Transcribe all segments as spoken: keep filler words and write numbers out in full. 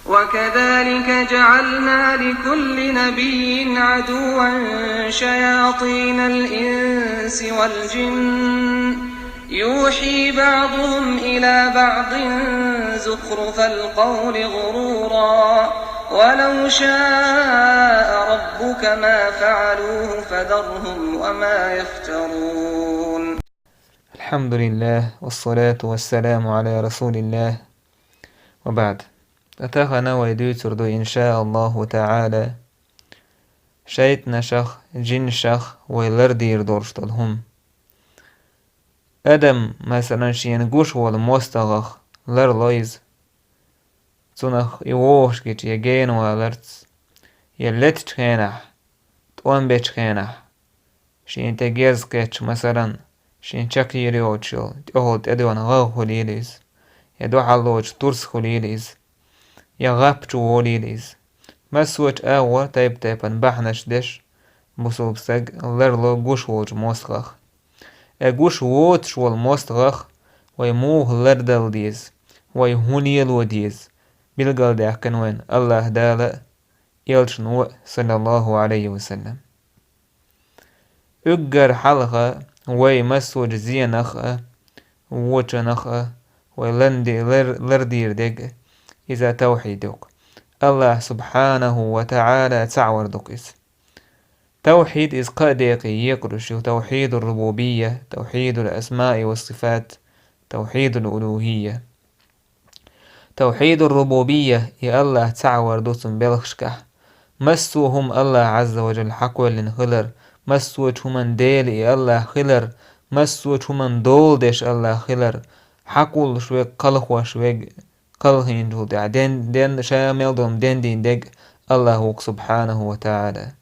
وكذلك جعلنا لكل نبي عدوا شياطين الإنس والجن يوحي بعضهم إلى بعض زخرف القول غرورا ولو شاء ربك ما فعلوه فذرهم وما يفترون. الحمد لله والصلاة والسلام على رسول الله وبعد. Тахана вай дуьйцур ду, иншааллаху таӀала, шайтӀанашах, жинашах вай лардийр долуш долу хӀума. Адам, масалан, шена гуш волу мостагӀах ларло иза. Цунах и вогӀуш гича я гена валарца, я летачу хенахь, тӀом бечу хенахь, шена тӀе герз кхетча, масалан, шена чекхйийр йоцуш йолу тӀехула тӀедоьгӀна гӀагӀ хуьлийла иза, я дуьхьал лоцуш турс хуьлийла иза, я гӀап чу волийла иза. Массочу агӀор тайп-тайпана бахьанаш деш, бусулба стаг ларло гуш волчу мостагӀах. Э, гуш воцуш волу мостагӀах вай муха лардала деза, вай хӀун лело деза, билгалдаьккхина вайна АллахӀ Дала а, элчано а, саллаллаху Ӏалайхи ва саллам. Уггар хьалха вай массочу зенах а, вочанах а вай ланди-, лар-, лардийр дерг а иза тавхьид ю-кх. АллахӀ субхьанаху ва таӀала цхьаъ вар ду-кх иза. Тавхьид иза кхаа декъе екъалуш ю: тавхьидур-рубубийя, тавхьидул-асмаи вас-сифат, тавхьидул-улухӀийя. Тавхьидур-рубубийя, и АллахӀ цхьаъ вар ду цуьнан белхашкахь. Массо а хӀума АллахӀ Ӏазза ва Жалла хьакхоьллина хилар, массочу хӀуманна Дела и АллахӀ хилар, массочу хӀуманна дола деш АллахӀ хилар, хьакхуллуш верг, кхалхош верг, кхалхинчул тӀаьхьа ден, ден, ша мел долу хӀума дендийна дерг АллахӀ ву-кх субхьанаху ва таӀала.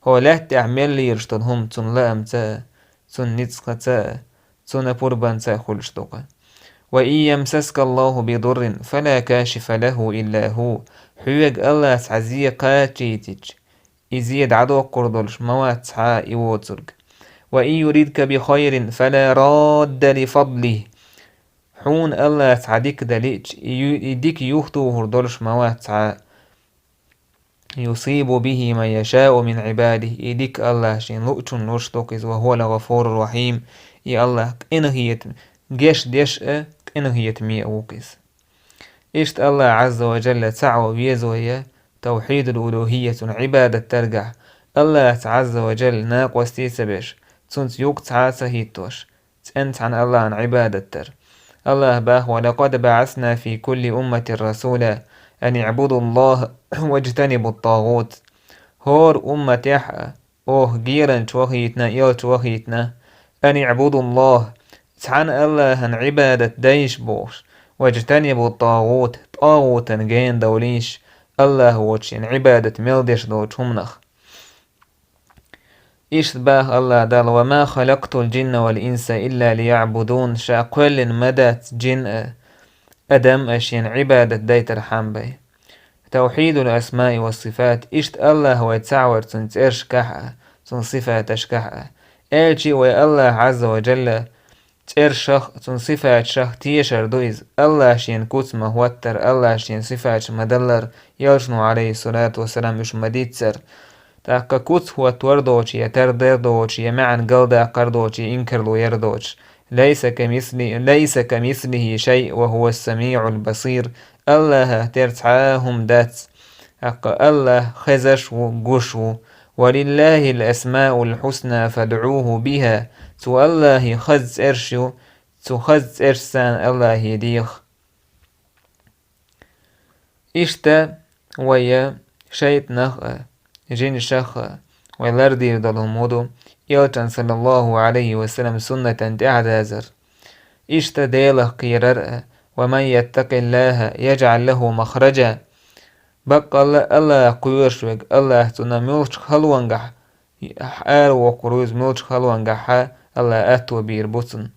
ХӀокху лаьтта тӀехь мел лелаш долу хӀума цуьнан лаамца а, цуьнан ницкъаца а, цуьнан пурбанца а хуьлуш ду-кх. Ва ин ямсаскаллаху бидуррин, фала кашифа лаху илла ху. Хьоьга АллахӀа цхьа зе кхачийтича, и зе дӀадоккхур долуш ма вац цхьа а и воцург. Ва ин юридка бихайрин, фала радда лифадлихӀ. Хьуна АллахӀа цхьа дика дан лиъча, и ю-, и дика юхатухур долуш ма вац цхьа а. Юсибу бихӀи ман яшау мин Ӏибадихи, и дика АллахӀа шена луучунна луш ду-кх иза, ва хӀувал гӀафуру рахьим, и АллахӀ къинхетам, гечдеш а, къинхетаме а ву-кх иза. Иштта АллахӀ Ӏазза ва Жалла цхьаъ ван веза вай тавхьидул-улухӀийя, цунна Ӏибадат даргахь, АллахӀаца Ӏазза ва Жалла накъостий ца беш, цуьнца юкъ цхьа а ца хӀиттош, цӀена цхьана АллахӀана Ӏибадат дар. АллахӀа боху: «Ва лакъад баӀасна фи кулли умматин расула ан иӀбудуллахӀа ваджтанибут-тагӀут». ХӀора умматехь а оха геран чу вахийтина, элча вахийтина: «Ан иӀбудуллахӀ», цхьана АллахӀана Ӏибадат дайша бохуш, «ваджтанибут-тагӀут», тӀагӀутан гена довлийша, АллахӀ воцчунна Ӏибадат мел деш долчу хӀуманах. Иштта боху АллахӀа Дала: «Ва ма халакътул джинна вал инса илла лияӀбудун», ша кхоьллина ма дац джин а, адам а шена Ӏибадат дайтархьама бен. Тавхьидул асмаи вас сифат, иштта АллахӀ вай цхьаъ вар цуьнан цӀерашкахь а, цуьнан сифаташкахь а. Аьлча а вай АллахӀ Ӏазза ва Жалла цӀерашах, цуьнан сифаташах тешар ду иза. АллахӀа шена куц ма хӀоттара, АллахӀа шена сифаташ ма даллара, элчано, Ӏалайхиссалату вассалам, уьш ма дийццара. ТӀаккха куц хӀоттор доцуш, я тардор доцуш, я маьӀна галдаккхар доцуш, я инкарло яр доцуш. «Лайса камисли-, лайса камислихӀи шайъ ва хӀувас самиӀул басир». АллахӀах тера цхьа а хӀума дац. ТӀаккха АллахӀ хезаш ву, гуш ву. «Ва лиллахӀил асмаул хьусна фадӀухӀу бихӀа». Цу АллахӀе хаза цӀераш ю, цу хаза цӀерашца АллахӀе деха. Иштта вай шайтӀанах а, жинашах а вай лардийр долу хӀума ду, элчан, саллаллахӀу Ӏалайхи ва саллам, суннатан тӀаьхьадазар. Иштта Делах кхерар а: «Ва ман яттакъиллахӀа яжӀал лахӀу махраджа». Баккъалла а АллахӀах кхоьруш верг, АллахӀ цунна муьлххачу халонгахь аравоккхур ву иза, муьлххачу халонгахь а АллахӀа аьтто бийр бу цунна.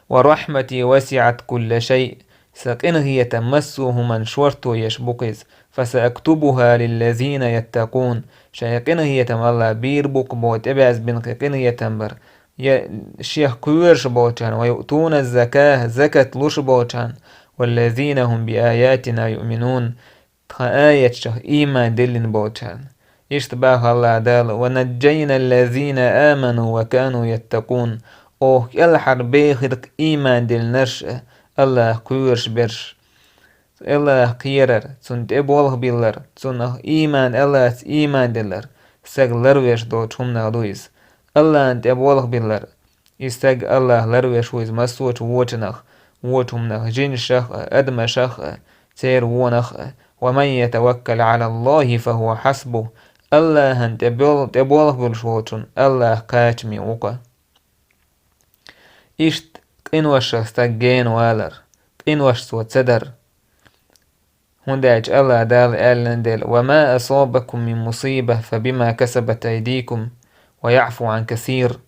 «Ва рахьмати васиӀат кулла шайъ». Сан къинхетам массо а хӀуманна шорто еш бу-кх иза. «ФасаактубухӀа лиллазина яттакъун». Шайн къинхетам АллахӀа бийр бу-кх боху, тӀебаьзбина кхин къинхетам бар. Я шех кхоьруш болчарна, «ва юътуна закат», закат луш болчарна, والذين هم بآياتنا يؤمنون, тхан аяташка ийман диллина болчарна. Иштта боху АллахӀ Дала: ونجينا الذين آمنوا وكانوا يتقون. Оха кӀелхьарбехира-кх ийман диллинарш а, АллахӀах кхоьруш берш. АллахӀ кхерар, Цунна тӀе болх биллар, цунах ийман, АллахӀца ийман диллар, стаг ларвеш долчу хӀуманах ду иза. АллахӀна тӀе болх биллар, и стаг АллахӀ ларвеш ву иза массо а вочунах, вочу хӀуманах, жинашах а, адамашах а, церан вонах а. ومن يتوكل على الله فهو حسبه. АллахӀна тӀе бел-, тӀе болх буьлуш волчунна АллахӀ кхачаме ву-кх. Иштта къиношах стаг гена валар, къинош цо ца дар. ХӀунда аьлча АллахӀ Дала аьллина дела: وما أصابكم من مصيبة فبما كسبت أيديكم ويعفو عن كثير.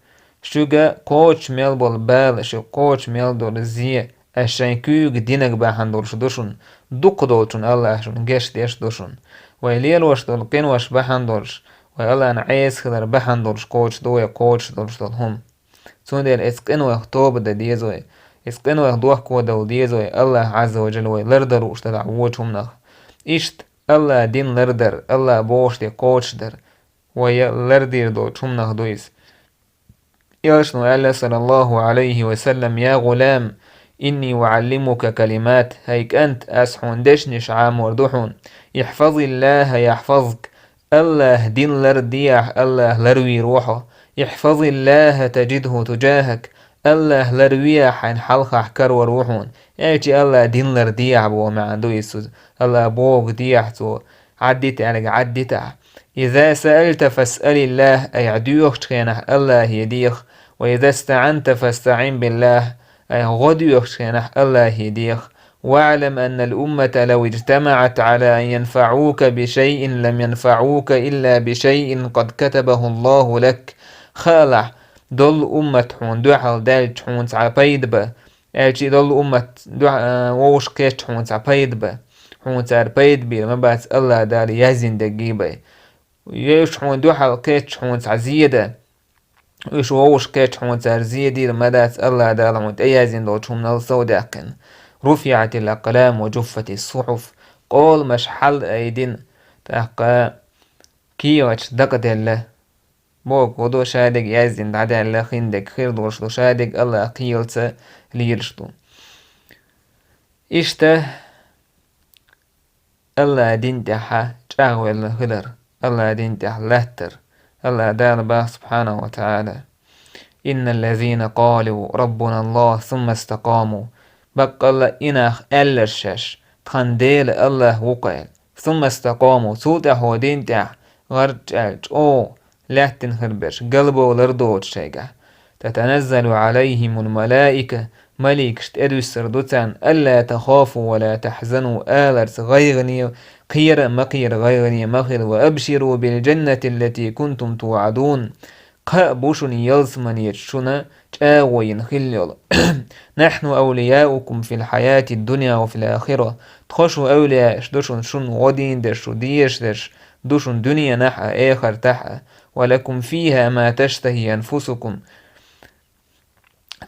Шуьга кхочуш мел болу бала, шуьга кхочуш мел долу зе, аш шайн куьйга динарг бахьана долуш ду шуна, дукха долчунна АллахӀа шуна гечдеш ду шуна. Вай лелош долу къинош бахьана долуш, вай АллахӀна Ӏеса хилар бахьана долуш кхочуш ду вай кхочуш долуш долу хӀума. Цундела эцу къинойх тоба дан деза вай, эцу къинойх дохко дала деза вай, АллахӀ Ӏазза ва Джалла вай лардан лууш делахь вочу хӀуманах. Иштта АллахӀан дин лардар, АллахӀ бохуш дерг кхочушдар, вай лардийр долчу хӀуманах ду иза. Элчано аьлла, саллаллаху Ӏалайхи ва саллам: يا غلام إني أعلمك كلمات, хӀай кӀант, ас хьуна дешнаш Ӏамор ду хьуна. احفظ الله يحفظك, АллахӀан дин лардехь, АллахӀ ларвийр ву хьо. احفظ الله تجده تجاهك, АллахӀ ларвехь, хьайна хьалхахь карор ву хьуна. Аьлча АллахӀан дин лардехь боху маьӀна ду иза. АллахӀ бохург дехь цо, Ӏаддита аьлларг Ӏаддитахь. إذا سألت فاسأل الله, айхьа доьхучу хенахь АллахӀе деха. وإذا استعنت فاستعن بالله, айхьа гӀо доьхучу хенахь АллахӀе деха. واعلم أن الأمة لو اجتمعت على أن ينفعوك بشيء لم ينفعوك إلا بشيء قد كتبه الله لك. Хаалахь, долу уммат хьуна дуьхьал даьлча хьуна цхьа пайда бан, аьлча и долу уммат дуьхьа-, а, вовшах кхетча хьуна цхьа пайда бан. Хьуна цара пайда бийр ма бац, АллахӀ Дала яздина дерг бен. Уьш хьуна дуьхьал кхетча хьуна цхьа зе дан, уьш вовшах кхетча хьуна цара зе дийр ма дац, АллахӀ Дала хьуна тӀеяздина долчу хӀуманал совдаьккхина. رفعت الأقلام وجفت الصحف. Къоламаш хьалаайдина, тӀаккха кехаташ дакъаделла. Бохург ду, шадерг яздина дӀадаьлла, хиндерг хир долуш ду, шадерг АллахӀан кхелаца лелаш ду. Иштта АллахӀан дин тӀехь чӀагӀвелла хилар, АллахӀан дин тӀехь латтар. АллахӀ Дала боху, субхьанаху ва тагӀала: إن الذين قالوا ربنا الله ثم استقاموا. Баккъалла а и нах аьлларш шаьш: «Тхан Дела АллахӀ ву-кх», — аьлла. ثم استقاموا, цул тӀаьхьа дин тӀехь гӀарчӀ аьлла чӀогӀа лаьттина хир берш, галбовлар доцуш шайгахь. تتنزل عليهم الملائكة, маликаш тӀедуьссур ду царна: «ألا تخافوا ولا تحزنوا», аларца гӀайгӀане, кхера а ма кхера, гӀайгӀане ма хила, «وأبشروا بالجنة التي كنتم توعدون». Кхаъ бу шуна ялсаманечу шуна чӀагӀо йина хилла йолу. «نحن أولياؤكم في الحياة الدنيا وفي الآخرة». Тхо шу эвлияаш ду шуна, шуна гӀо дийна дерш, шу дезаш дерш ду шуна дуьненахь а, эхартахь а. «ولكم فيها ما تشتهي أنفسكم».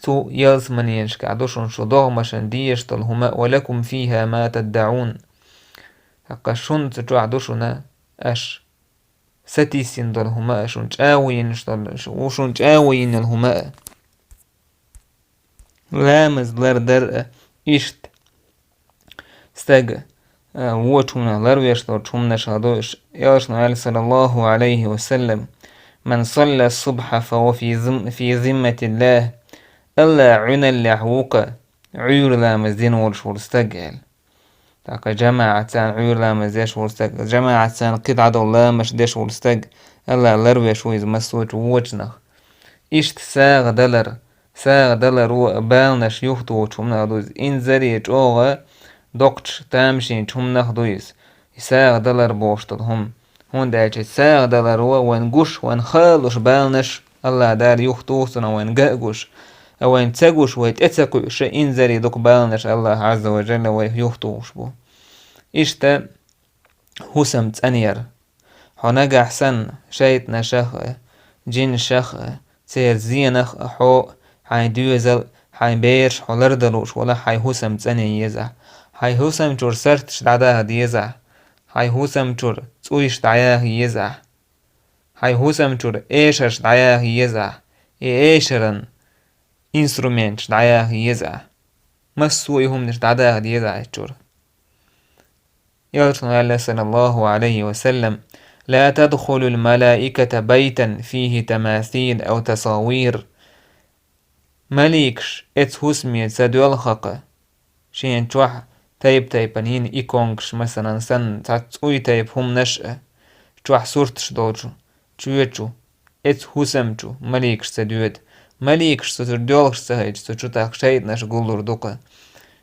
Цу ялсаманенашкахь ду шуна шу догӀмашна дезаш долу хӀума а. «ولكم فيها ما تدعون». ТӀаккха шуна цу чохь ду шуна аш сатийсина долу хӀума а, шуна чӀагӀо йинаш долу, шу-, шуна чӀагӀо йина йолу хӀума а. Ламаз лардар а иштта. Стаг, а, вочу хӀуманах ларвеш долчу хӀуманашха ду уьш. Элчано аьлла, саллаллаху Ӏалайхи ва саллам: «من صلى الصبح فهو في ذم-, في ذمة الله». АллахӀан Ӏуьналлехь ву-кх, Ӏуьйра ламаз дина волуш волу стаг аьлла. ТӀаккха жамаӀатца Ӏуьйра ламаз деш волу стаг, жамаӀатца кхидӀа долу ламазаш деш волу стаг, АллахӀ ларвеш ву иза массо а вочунах. Иштта сагӀа далар, сагӀа далар ву баланаш юхатухучу хӀуманах ду иза. Инзаре чӀогӀа доккхачу тамашийначу хӀуманах ду иза. И сагӀа далар бохуш долу хӀума. ХӀунда аьлча сагӀа далар ву вайн гуш, вайн халалуш баланаш, АллахӀ Дала юхатуху цунах вайн ган а гуш. А вайн ца гуш, вай тӀе ца кхуьуш, инзаре дукха баланаш АллахӀ Ӏазза ва Жалла вайх юхатухуш бу. Иштта хӀусам цӀанъяр. Хьо нагахь санна шайтӀанашах а, жинашах а, церан зенах а хьо а, хьайн доьзал а, хьайн бераш а хьо лардан лууш валахь, хьайн хӀусам цӀанъян езахь. Хьайн хӀусам чуьра сарташ дӀадаха деза ахь, хьайн хӀусам чуьра цӀуйш дӀаяха еза ахь, хьайн хӀусам чуьра эшарш дӀаяха еза ахь, и эшаран инструменташ дӀаяха еза ахь. Массо а и хӀуманаш дӀадаха деза ахь и чуьра. Элчано аьлла, саллаллаху Ӏалайхи ва саллам: «لا تدخل الملائكة بيتا فيه تماثيل أو تصاوير». Маликаш эцу хӀусаме ца доьлху-кх, шен чохь тайп-тайпана йина иконкаш, масалан, санна, цхьацца цӀуй тайпа хӀуманаш а, чохь сурташ долчу чоь чу, эцу хӀусам чу маликаш ца доьду. Маликаш цу чуьра доьлхуш ца хилча, цу чу тӀаккха шайтӀанаш гуллур ду-кх.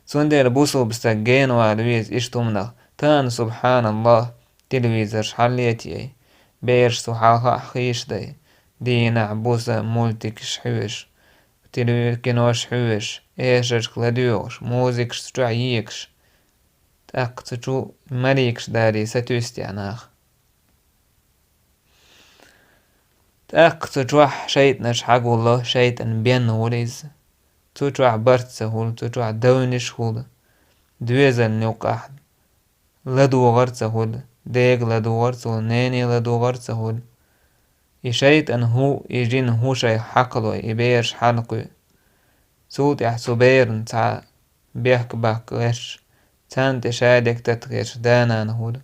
Цундела бусулба стаг генавала веза иштта хӀуманах. Тахана, субхьаналлахӀ, телевизорш хьаллетий, бераш цу хьалха а хийшадай, дийнахь, буса мультикаш хьоьжуш, телеви-, кинош хьоьжуш, эшаршка ладоьгӀуш, музыкаш цу чохь егаш. ТӀаккха цу чу маликаш дарий сатуьйсу техь нах. ТӀаккха цу чохь шайтӀанаш хьагулло, шайтӀан бен волу иза. Цу чохь барт ца хуьлу, цу чохь девнаш хуьлу, доьзална юккъехь ладогӀар ца хуьлу, дега ладогӀар ца хуьлу, нене ладогӀар ца хуьлу. И шайтӀан хӀу, и жин хӀу шайх хьакхалой, и бераш хьалакхуьй. Цул тӀаьхьа цу беран цхьа бехк-баккха гӀерташ, царна тӀе шадерг тата гӀерташ да-нана хуьлу,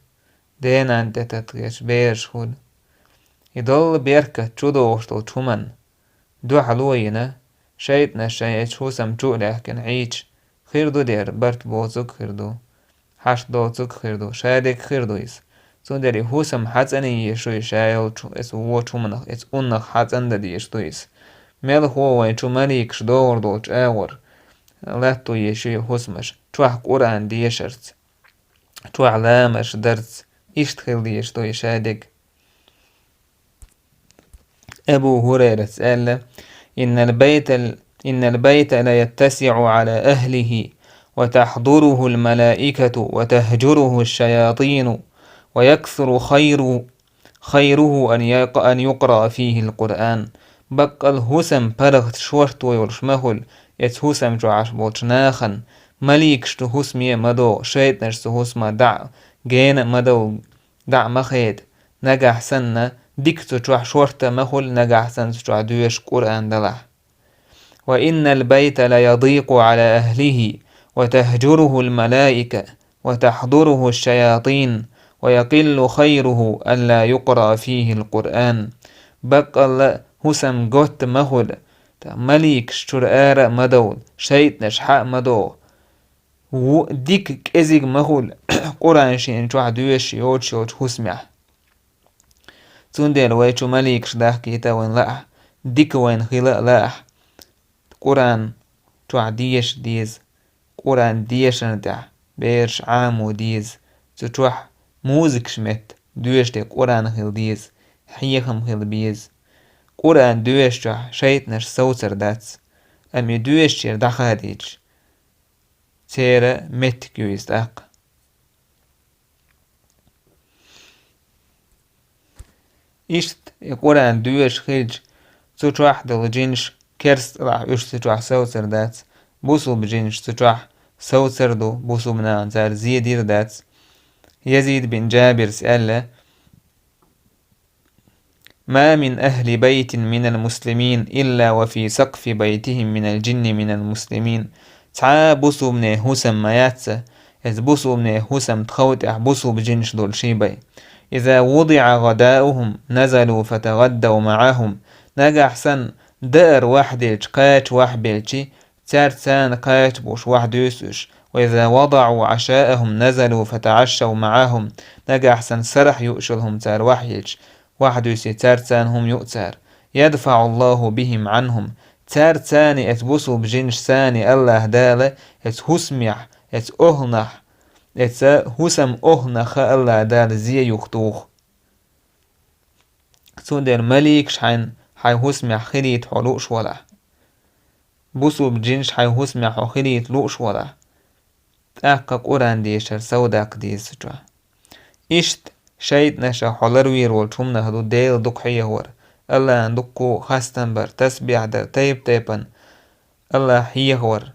да-нана тӀе тата гӀерташ бераш хуьлу. И долу беркат чудогӀуш долчу хӀуманна дуьхьало йина, шайтӀанаш шайн эцу хӀусам чу а лаьхкина Ӏийча, хир ду дера, барт боцург а хир ду, хьашт доцург а хир ду, шадерг а хир ду иза. Цундела и хӀусам хьацӀанъеш ю и ша йолчу, эцу вочу хӀуманах, эцу уннах хьацӀандан дезаш ду иза. Мелхо вайн чу маликаш догӀур долчу агӀор латто еш ю и хӀусамаш, чохь Къуръан дешарца, чохь ламазаш дарца, иштта хила дезаш ду и шадерг. Абу ХӀурайрас аьлла: «إن البيت، إن البيت ليتسع على أهله، وتحضره الملائكة، وتهجره الشياطين، ويكثر خير، خيره أن يق-، أن يقرأ فيه القرآن». Баккъал хӀусам паргӀат шорто йолуш ма хуьлу, эцу хӀусам чохь Ӏаш болчу нахана, маликаш цу хӀусаме а ма догӀу, шайтӀанаш цу хӀусамах дӀа а гена а ма довла, дӀа а ма хеда, нагахь санна, дика цу чохь шорта а ма хуьлу, нагахь санна цу чохь доьшуш Къуръан далахь. «وإن البيت ليضيق على أهله، وتهجره الملائكة، وتحضره الشياطين، ويقل خيره ألا يقرأ فيه القرآن». Баккъалла хӀусам готта ма хуьлу, тӀаккха маликаш чуьра ара а ма довла, шайтӀанаш хьа а ма догӀу. Ву-, дика кӀезиг ма хуьлу Къуръан шена чохь доьшуш йоцуш йолчу хӀусамехь. Цундела вай чу маликаш дахкийта а вайна лаахь, дика вайна хила а лаахь, Къуръан чохь деша деза, Къуръан дешарна тӀехь бераш Ӏамо деза, цу чохь музыкаш метта доьшуш дерг Къуръан хила деза, хьехам хила беза. Къуръан доьшучохь шайтӀанаш совцар дац, амма и доьшучера дӀахадийча, церан меттиг ю иза тӀаккха. Иштта и Къуръан доьшуш хилча, цу чохь долу жинаш керста лахь уьш цу чохь совцар дац, бусулба жинаш цу чохь совцар ду, бусулба нахана цара зе дийр дац. Язид бин Джабирс аьлла: «ما من أهل بيت من المسلمين إلا وفي سقف بيتهم من الجن من المسلمين». Цхьа а бусулбане хӀусам ма яц, эцу бусулбане хӀусаман тхов тӀехь бусулба жинаш долуш хир бай. «إذا وضع غداؤهم نزلوا فتغدوا معهم». Нагахь санна даар вахьделча, кхача вахьбелчи, цаьрца царна кхача бууш вахьдуьйсу уьш. «وإذا وضعوا عشاءهم نزلوا فتعشوا معهم». Нагахь санна сарахь юуш йолу хӀума цара вахьйелча, вахьдуьйсий, цаьрца царна хӀума юу цара. «يدفع الله بهم عنهم». Цаьрца царна, эцу бусулба жинашца царна АллахӀ Дала эцу хӀусамехь, эцу охӀланах, эцу хӀусаман охӀланах АллахӀ Дала зе юхатуху. Цундела маликаш хьайн, хьайн хӀусамехь хилийта хьо лууш валахь. Бусулба жинаш хьайн хӀусамехь хьо хилийта лууш валахь, тӀаккха Къуръан дешар совдаккха деза цу чохь. Иштта шайтӀанашах хьо ларвийр волчу хӀуманах ду Дела дукха хьехавар, АллахӀна дуккха хастам бар, тасбихь дар, тайп-тайпана АллахӀ хьехавар.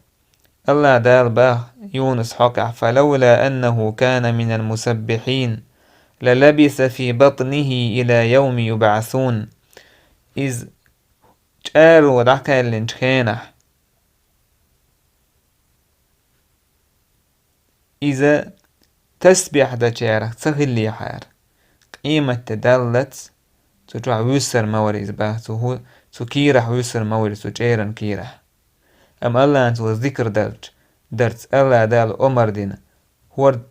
Аллах Дала бах Юнус хьокъехь: «فلولا أنه كان من المسبحين للبث في بطنه إلى يوم يبعثون». Иза чӀаро дӀакхаьллинчу хенахь, иза тасбихь дечарах ца хиллехьара, къематде даллалц цу чохь вуьссур ма вара иза бах, цу хӀу-, цу кийрахь вуьссур ма вара, цу чӀеран кийрахь. Амма Аллахьан цо зикр дарч-, дарц Аллах Дала омар дина, хӀор-,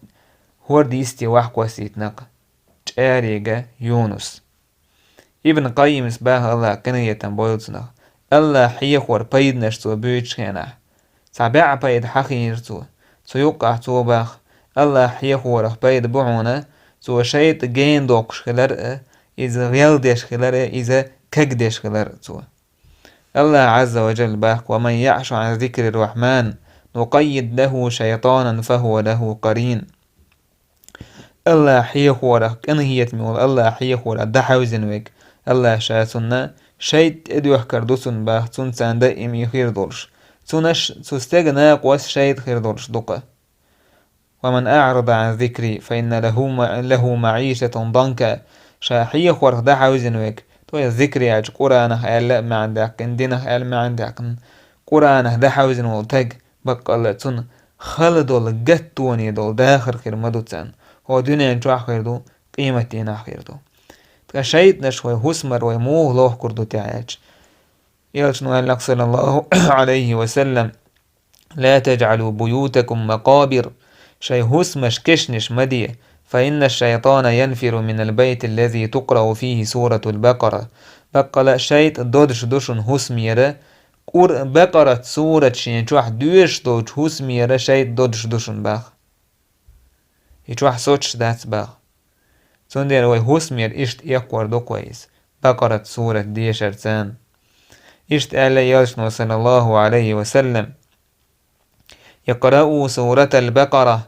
хӀорда йисте вахкхоссийтинарг чӀарега Юнус. Ибн Къаййимас баха, Аллах къинхетам бойла цунах, Аллах хьехор пайданаш цо буьйцучу хенахь, цхьа бӀе пайда хьахийра цо. Цу юккъахь цо баха, Аллах хьехорах пайда бу хьуна, цо шайтӀа гена доккхуш хилар а, иза гӀел деш хилар а, иза каг деш хилар а цо. Аллах Азза ва Джалла баха: «ومن يعش عن ذكر الرحمن نقيض له شيطانا فهو له قرين». Аллах хьехорах, къинхетаме волу Аллах хьехорах дӀахьаьвзина верг, Аллах Ша цунна шайтӀа тӀедоьхкар ду цунна баха, цунна царна даим и хир долуш. Цунна ш-, цу стеган накъост шайтӀа хир долуш ду-кха. «ومن أعرض عن ذكري فإن له م-، له معيشة ضنكا». Ша хьехорах дӀахьаьвзина верг, то есть зикр яьлча Къуранах аьлла а маьӀна даьккхина, динах аьлла маьӀна даьккхина, Къуранах дӀахьаьвзина волу таг, баккъалла цунна хала долу, гаттоне долу дахар хир ма ду царна. ХӀо дуьнен чохь хир ду, къематдийнахь хир ду. Ткъа шайтӀанаш вай хӀусамара вай муха лохкур ду те аьлча, Элчано аьлла, саллаллаху Ӏалайхи ва саллам: «لا تجعلوا بيوتكم مقابر». Шайн хӀусамаш кешнаш ма де, «فإن الشيطان ينفر من البيت الذي تقرأ فيه سورة البقرة». Баккъала шайтӀа додуш ду шуна хӀусамера, Къур-, Бакъарат сурат шен чохь доьшуш долчу хӀусамера шайтӀа додуш ду шуна баха. И чохь соцуш дац баха. Цундела вай хӀусамера иштта эккхор ду-кх вай иза, Бакъарат сурат дешарца. Иштта аьлла Элчано, саллаллаху Ӏалайхи ва саллам: «اقرؤوا سورة البقرة».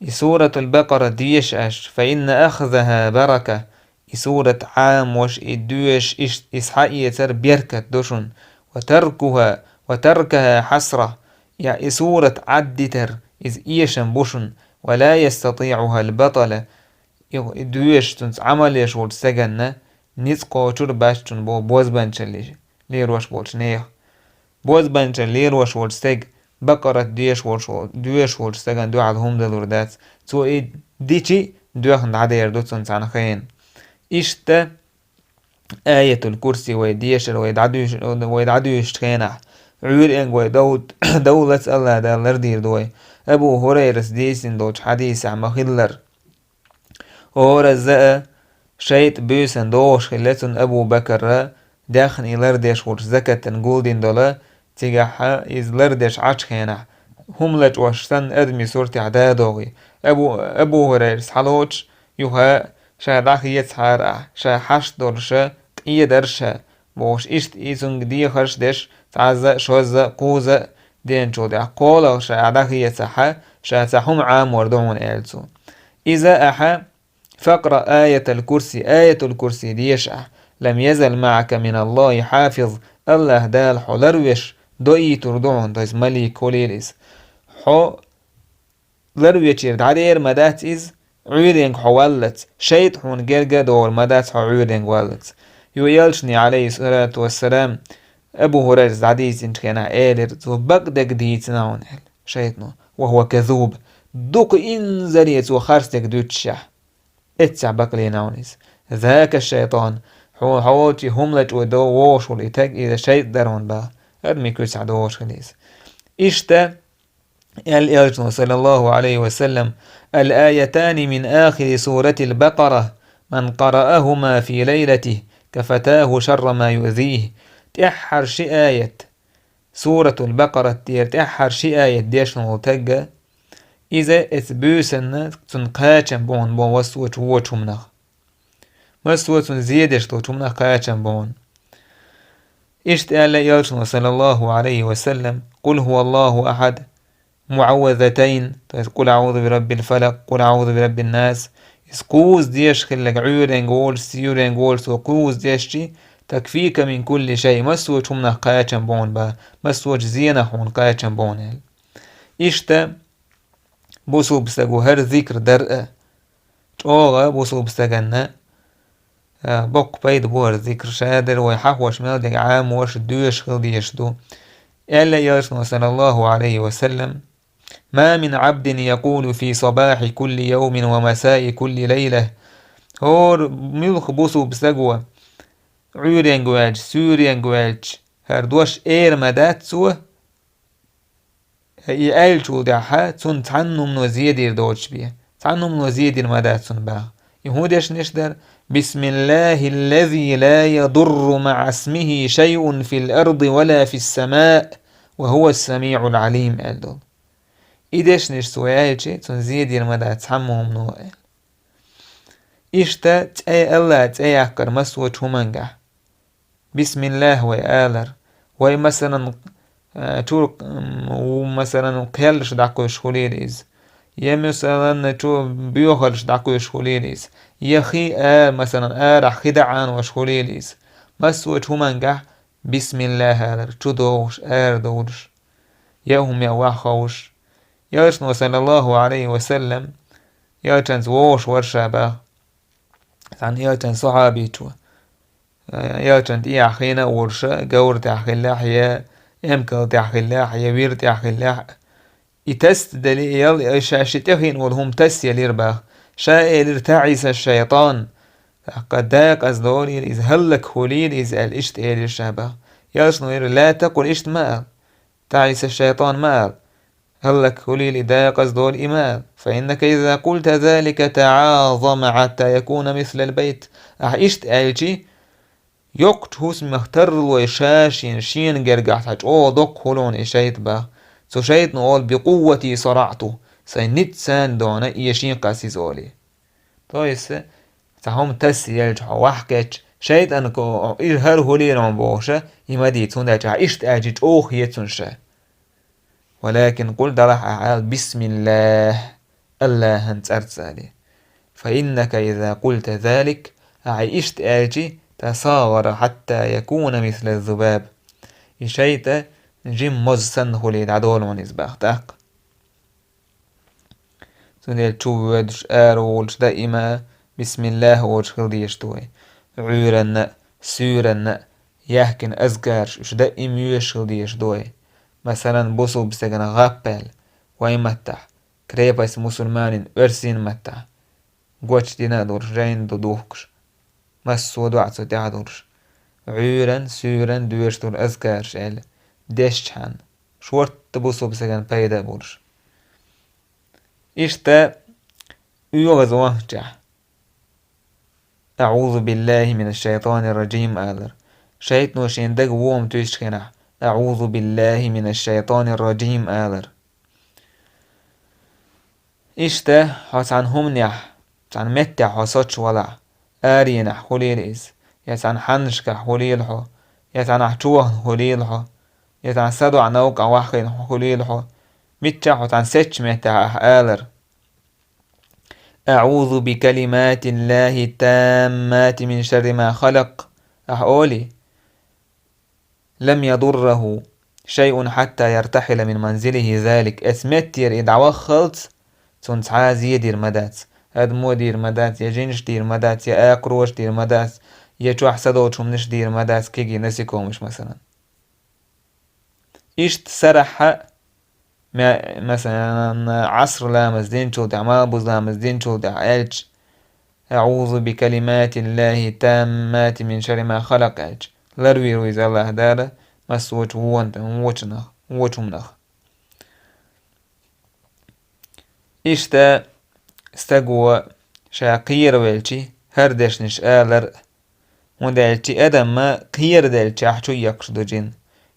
И Суратул Бакъара деша аша, «فإن أخذها بركة». И сурат Ӏамош, и доьшуш, иш-, иза схьаэцар беркат ду шуна. «وتركها، وتركها حسرة». Я и сурат Ӏаддитар, иза эшам бу шуна. «ولا يستطيعها البطلة». И, и доьшуш, цуьнца Ӏамал еш волчу стаганна ницкъ кхочур бац шуна боху бозбанчалле лелош болчу нехан. Бозбанчалла лелош волчу стеган, Бакъарат деша волуш вол-, доьшуш волчу стагана дуьхьал хӀума далур дац. Цо и дичи а доьхна дӀадер ду цунна цхьана хенахь. Иштта Аятул Курси вай дешар, вай дӀадуьйш-, вай дӀадуьйшучу хенахь, Ӏуьйренга вай дов-, довлац Аллах Дала лардийр ду вай. Абу ХӀурайрас дийцина долчу хьадисехь ма-хиллара, хӀоразза а шайтӀа буьйсанна догӀуш хилла цунна Абу Бакарра, даьхни лардеш волчу закатан гулдина дола, цигахь иза лардеш Ӏачу хенахь, хӀума лачкъош санна адамийн суртехь дадогӀий. Абу, Абу ХӀурайрас схьалоцуш, юха ша дӀахецахьара ахь, ша хьашт долуша, къедар ша, бохуш, иштта и цуьнга дехарш деш, цхьазза а, шозза а, кхузза а деначул тӀаьхьа, кхоалгӀа ша ахь дӀахецахьа, ша цхьа хӀума Ӏамор ду хьуна, аьлла цо. Иза ахьа «فاقرأ آية الكرسي», Аятул Курси деша ахь, «لم يزل معك من الله حافظ», Аллах Дала хьо ларвеш доуьйтур ду хьуна, то есть малик хуьлийла иза. Хьо ларвечуьра дӀадер ма дац иза, Ӏуьйренга хьо валлалц, шайтӀа хьуна герга а догӀур ма дац хьо Ӏуьйренга валлалц. Юха Элчане, Ӏалайхиссалату вассалам, Абу ХӀурайрас дӀадийцинчу хенахь элира цо, бакъдерг дийцина хьуна, аьлла шайтӀано. «وهو كذوب», дукха инзаре цо харцдерг дуьйцуш ахь. Эццахь бакълийна хьуна иза. «ذاك الشيطان», хьо, хьо волчу хӀума лачкъо до вогӀуш волу и таг, иза шайтӀа дара хьуна баха. Адамийн куьцахь догӀуш хила иза. Иштта, аьлла Элчано, саллаллаху Ӏалайхи ва саллам: «الآيتان من آخر سورة البقرة، من قرأهما في ليلته كفتاه شر ما يؤذيه». ТӀаьххьара ши аят, Суратул Бакъарат тӀера тӀаьххьара ши аят дешна волу тагга, иза эца буьйсанна цунна кхачам бу хьуна боху массо а вочу хӀуманах. Массо а цунна зе деш долчу хӀуманах кхачам бу хьуна. Иштта аьлла Элчано, саллаллаху Ӏалайхи ва саллам: «قل هو الله أحد», «معوذتين», то есть «قل أعوذ برب الفلق», «قل أعوذ برب الناس». Иза кхузза деш хилларг, Ӏуьйренга волуш, сийренга волуш, цо кхузза дешчи, «تكفيك من كل شيء», массочу хӀуманах кхачам бу хьуна баха, массочу зенах хьуна кхачам бу хьуна аьлла. Иштта бусулба стага хӀара зикр дар а, чӀогӀа бусулба стаганна, а, боккха пайда бу хӀара зикр, шадерг вай хьахош мел дерг Ӏамош, доьшуш хила дезаш ду. Аьлла элчано, саллаллаху Ӏалайхи ва саллам: «ما من عبد يقول في صباح كل يوم ومساء كل ليلة». ХӀора муьлхха бусулба стага Ӏуьйренга ваьлча, суьйренга ваьлча, хӀара дош эр ма дац цо, и аьллачул тӀаьхьа цунна цхьанна хӀумано зе дийр доцуш бен. Цхьанна хӀумано зе дийр ма дац цунна баха. И хӀун дешнаш дара? «بسم الله الذي لا يضر مع اسمه شيء في الأرض ولا في السماء وهو السميع العليم», аьлла долу. И дешнаш цо аьлча, цунна зе дийр ма дац цхьамма хӀумано аьлла. Иштта цӀе, АллахӀан цӀе яккхар массочу хӀумангахь. Бисмиллах вай алар. Вай, масалан, а, чур-, м, масалан, кхеллаш дӀакхуьйсуш хуьлийла иза. Я, масалан, чу боьхалш дӀакхуьйсуш хуьлийла иза. Я хи а, масалан, арахь хи дӀаӀанош хуьлийла иза. Массочу хӀумангахь бисмиллах алар, чу догӀуш, ара довлуш. Я хӀума я ваха ховш. Элчано, саллаллаху Ӏалайхи ва саллам, элчанца вогӀуш вара ша баха. Цхьана элчан сахьабичо, э, элчан тӀехь хина а волуш, говра тӀехь хиллехь, я эмкал тӀехь хиллехь, я вир тӀехь хиллехь, и тасса дели, ял, ша ши тӀехина волу хӀума тасса елира баха. Ша элира: «ТаӀиса шайтан». ТӀаккха декъаза долийла иза, хӀаллакьхуьлийла иза аьлла, иштта элира ша баха. Элчано элира: «Ла такъул», иштта ма ала. «ТаӀиса шайтан» ма ала. ХӀаллакьхуьлийла и, декъаза долу и ма ала. «فإنك إذا قلت ذلك تعاظم حتى يكون مثل البيت». Ахьа иштта аьлчи, йоккхачу хӀусамех тарлой ша шена, шена гергахь цхьа чӀогӀа доккха хуьлу и шайтӀа баха. Цу шайтӀано олу: «بقوتي صرعته», сайн ницкъ санна дона эшийна кхаьчна иза олий. То есть, цхьа хӀума тасса елча хьо ваха кхетча, шайтӀанко и хӀара хуьлийла хьуна бохуша, и ма дийца, хӀунда аьлча ахьа иштта аьлчи чӀогӀа хета цунна ша. «ولكن قل», далахь ахьа ала: «بسم الله», АллахӀан цӀарца алий. «فإنك إذا قلت ذلك», ахьа иштта аьлчи, «تصاغر حتى يكون مثل الذباب». И шайтӀа жима моза санна хуьлий дӀадолу хьуна иза баха тӀаккха. Цундела чу воьдуш, ара волуш даима бисмиллах олуш хила дезаш ду вай. Ӏуьйранна а, суьйранна а, яхкина азкараш, уьш даима йоьшуш хила дезаш ду вай. Масалан, бусулба стеган гӀап аьлла, вайн маттахь, крепость мусульманин, оьрсийн маттахь, гочдина а долуш, жайна ду духкуш. Массо а доӀа цу тӀехь а долуш. Ӏуьйранна, суьйранна доьшуш долу азкараш аьлла, дешчхьана, шортта бусулба стеган пайда а болуш. Иштта оьгӀаз вахчахь: «أعوذ بالله من الشيطان الرجيم», алар. ШайтӀано шен дага вон туьйсучу хенахь: «أعوذ بالله من الشيطان الرجيم», алар. Иштта хьо цхьана хӀуманехь, цхьана меттехь хьо соцуш валахь, аренахь хуьлийла иза, я цхьана хьаннашкахь хуьлийла хьо, я цхьанхьа чу вахана хуьлийла хьо, я цхьана садоӀу новкъахь ваххийна хьо хуьлийла хьо, миччахь хьо цхьана сецчу меттехь ахьа алар: «أعوذ بكلمات الله التامات من شر ما خلق», ахьа олий: «لم يضره شيء حتى يرتحل من منزله ذلك». Эцу меттера и дӀаваххалц, цунна цхьа а зе дийр ма дац. Адамо дийр ма дац, я жинаш дийр ма дац, я акхароша дийр ма дац, я чохь садолчу хӀуманаш дийр ма дац, кегий насекомыш, масалан. Иштта сарахьа, ма-, масалан, Ӏаср ламаз динчул тӀаьхьа, малбуза ламаз динчул тӀаьхьа аьлча: «أعوذ بكلمات الله التامات من شر ما خلق», аьлча, ларвийр ву иза АллахӀ Дала массочу вон-, вочунах, вочу хӀуманах. Иштта стаго ша кхеравелчи, хӀара дешнаш алар а, хӀунда аьлча адам-м кхераделчахь чу эккхаш ду жин,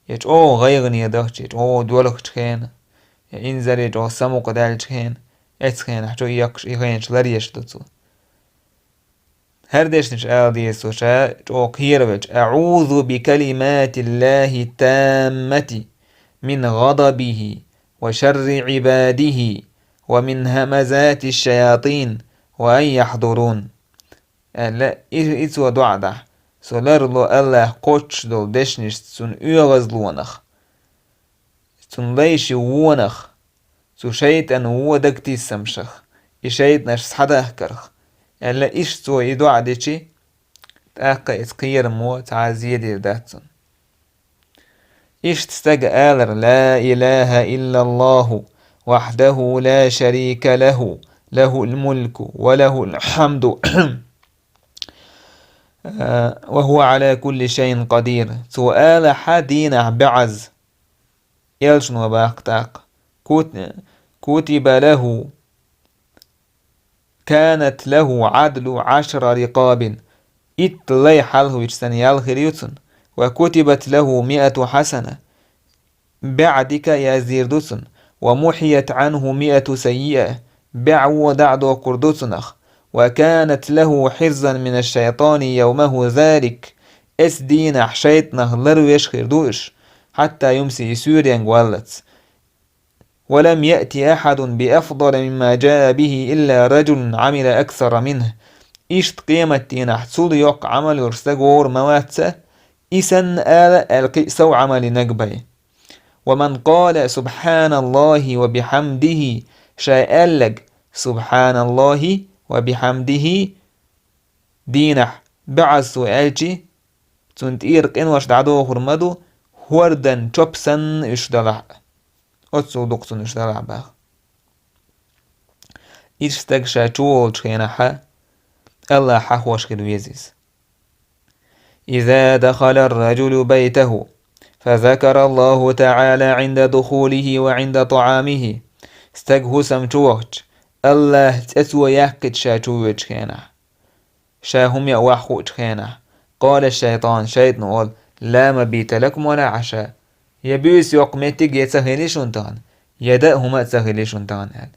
я чӀогӀа гӀайгӀане дахча, я чӀогӀа доьлхучу хенахь, я инзаре чӀогӀа самукъадаьллачу хенахь, эцу хенахь чу эккхаш, и хенаш ларъеш ду цо. ХӀара дешнаш ала деза цо ша чӀогӀа кхеравелча: «أعوذ بكلمات الله التامة من غضبه وشر عباده ومن همزات الشياطين وأن يحضرون». Аьлла, и, и цо доӀа дахь, со ларло АллахӀа кхоччуш долу дешнашца цуьнан оьгӀазлонах, цуьнан лайшин вонах, цу шайтӀан вон дагатийсамашах, и шайтӀанаш схьадахкарх, аьлла, иштта цо и доӀа дичи, тӀаккха иза кхерамо цхьа а зе дийр дац цунна. Иштта стага алар: «لا إله إلا الله وحده لا شريك له، له الملك وله الحمد، وهو على كل شيء قدير». Цо алахь дийнахь бӀозза, элчано баккха тӀаккха: «كت-، كتب له، كانت له عدل عشر رقاب». Итт лай хьалхавича санна ял хир ю цунна. «وكتبت له مائة حسنة». БӀаь дика яздийр ду цунна. «ومحيت عنه مائة سيئة». БӀаь вон дӀа а доккхур ду цунах. «وكانت له حرزا من الشيطان يومه ذلك». Эцу дийнахь шайтӀанах ларвеш хир ду уьш, حتى يمسي, и суьйренга валлалц. «ولم يأت أحد بأفضل مما جاء به إلا رجل عمل أكثر منه». Иштта къематдийнахь цул йоккха Ӏамал йолуш стаг вогӀур ма вац, и санна ала аьлла кхин а сов Ӏамал йинарг бен. «ومن قال سبحان الله وبحمده», ша аьлларг «سبحان الله وبحمده» дийнахь бӀозза аьлчи, цунна тӀера къинош дӀадохур ма ду, хӀордан чоп санна уьш далахь а. Оццул дукха цунна уьш далахь баха. Иштта стаг ша чуволучу хенахь, Аллахь хьахош хила веза иза. «إذا دخل الرجل بيته فذكر الله تعالى عند دخوله وعند طعامه». Стаг хӀусам чу вахча, Аллахь цӀе цо яьккхича ша чувоьдучу хенахь, ша хӀума яа ваха хуучу хенахь, «قال الشيطان», шайтӀано олу: «لا مبيت لكم ولا عشاء». Я буьйса йоккха меттиг а ца хили шуна тахана, я даа хӀума а ца хили шуна тахана аьлла.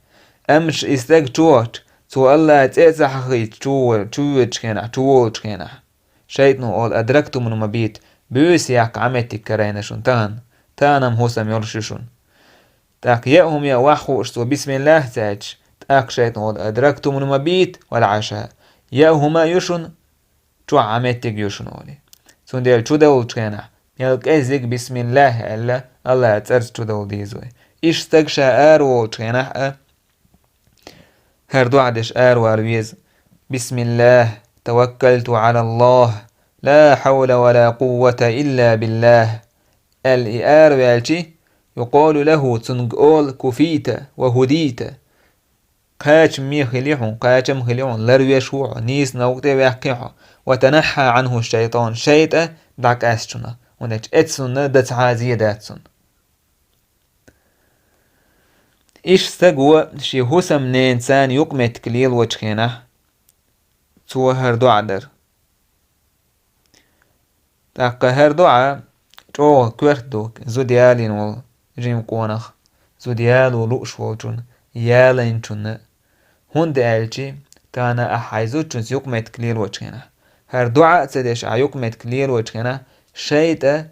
Амма ша и стаг чу вахча, цо Аллахь цӀе а ца хьахийча чу-, чувоьдучу хенахь, чуволучу хенахь, шайтӀано олу: «أدركتم المبيت», буьйса яккха Ӏа меттиг карийна шуна тахана, тахана-м хӀусам йолуш ю шуна. ТӀаккха яа хӀума яа ваха хууш цо бисмиллахӀ ца аьлча, тӀаккха шайтӀано олу: «أدركتم المبيت والعشاء». Яа хӀума а ю шуна, чохь Ӏа меттиг ю шуна олий. Цундела чудовлучу хенахь, мел кӀеззиг бисмиллахӀ аьлла, Аллахьан цӀарца чудовла деза вай. Иштта стаг ша араволучу хенахь а, хӀара доӀа деш аравала веза: «بسم الله، توكلت على الله، لا حول ولا قوة إلا بالله», аьлла и араваьлчи, «يقال له», цуьнга олу: «كفيت وهديت». Кхачаме хили хьуна, кхачам хили хьуна, ларвеш ву хьо, нийса новкъа тӀе ваьккхи хьо, «وتنحى عنه الشيطان», шайтӀа дӀакъаьста шуна, хӀунда аьлча эццунна дан цхьа а зе дац цунна. Иштта стаг ву шен хӀусамненан царна юкъаметтиг лелочу хенахь, цо хӀара доӀа дара. ТӀаккха хӀара доӀа чӀогӀа коьрта ду зуда ялийна волу жима къонах, зуда яло лууш волчунна, ялийначунна. ХӀунда аьлча, тахана ахь хьайн зудчуьнца юкъаметтиг лелочу хенахь, хӀара доӀа а ца деш ахь юкъаметтиг лелочу хенахь, шайтӀа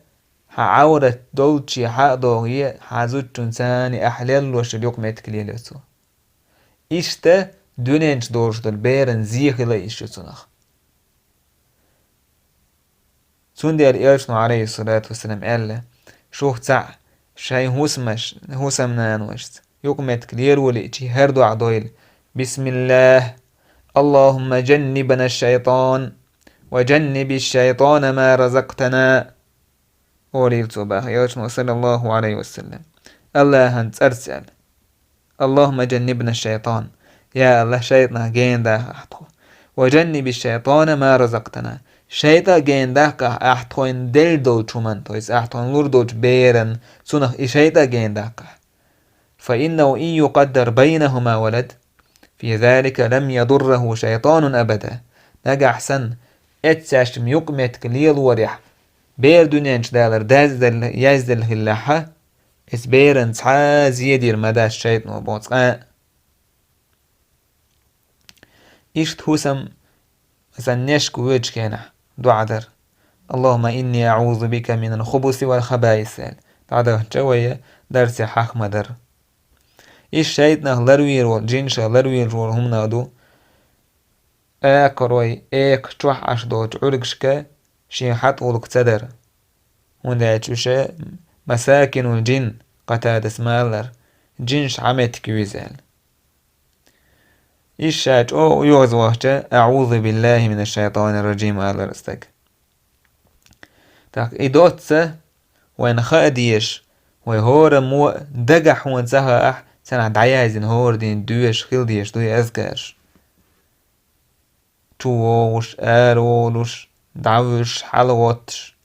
хьан Ӏаврат долччехьа а догӀе, хьан зудчуьнца царна ахь лелош йолу юкъаметтиг лелайо цо. Иштта дуьнен чу долуш долу беран зе хила йиш ю цунах. Цундела Элчано, Ӏалайхиссалату вассалам, аьлла: «Шух цхьаъ шайн хӀусамаш-, хӀусамнаношца юкъаметтиг лело лиъчи, хӀара доӀа дойла: بسم الله، اللهم جنبنا الشيطان، وجنب الشيطان ما رزقتنا». Олийла цо баха Элчано, саллаллаху Ӏалайхи ва саллам. Аллахьан цӀарца аьлла: «اللهم جنبنا الشيطان». Я Аллахь, шайтӀанах гена даха ахь тхо. «وجنب الشيطان ما رزقتنا». ШайтӀа а гена даккха ахь тхойна делла долчу хӀуманна, то есть ахь тхойна лур долчу беран, цунах и шайтӀа а гена даккха ахь. «فإنه إن يقدر بينهما ولد، في ذلك لم يضره شيطان أبدا». Нагахь санна, эццаьшна юкъаметтиг лелорехь, бер дуьнен чу далар дазделла, язделла хиллехьа, эс беран цхьа а зе дийр ма дац шайтӀано боху цкъа а. Иштта хӀусам, сан нешка воьдучу хенахь, доӀа дара: «اللهم إني أعوذ بك من الخبث والخبائث», аьлла. ДӀадахча вай дарсе хьаха ма дара. Иштта шайтӀанах ларвийр волу, жинашах ларвийр волу хӀуманах ду, акхарой экха чохь Ӏаш долчу Ӏуьргашка шен хьатӀа гӀуллакх ца дара. ХӀунда аьлча уьш масакинул джин, Къатадас ма-аллара, жинаш Ӏаметтиг веза аьлла. Иштта чӀоагӀа йоазув вахча, «أعوذ بالله من الشيطان الرجيم» алар стаг. Так, и доцца вайна хаа дезаш, вай хӀораммо а дагахь хьона ца хаахь, царахь дӀаяздина хӀора дийнахь доьшуш хила дезаш ду и азкараш. Чу вогӀуш, ара волуш, дӀавуьжуш, хьалагӀоттуш.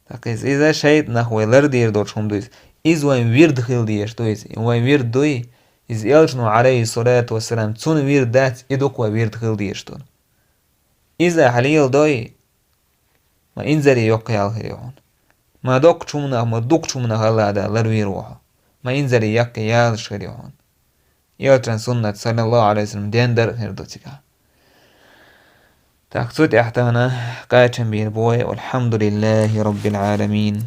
Так, иза, иза шайтӀанах вай лардийр долуш хӀума ду иза. Иза вайн вирд хила дезаш ду иза. Вайн вирд дуй, иза элчано, Ӏалайхи ссалату вассалам, цунна вирд дац, и дукха вайн вирд хила дезаш ду. Иза ахь леладой, ма инзаре йоккха ял хир ю хьуна. Ма доккхачу хӀуманах, ма дукхачу хӀуманах АллахӀ Дала ларвийр ву хьо. Ма инзаре яккха ялаш хир ю хьуна. Элчан суннат, саллаллаху Ӏалайхи ва саллам, ден дар а хир ду цигахь. Так, цу тӀехь тахана кхачам бийр бу вай, валхьамдулиллахи раббил Ӏаламин.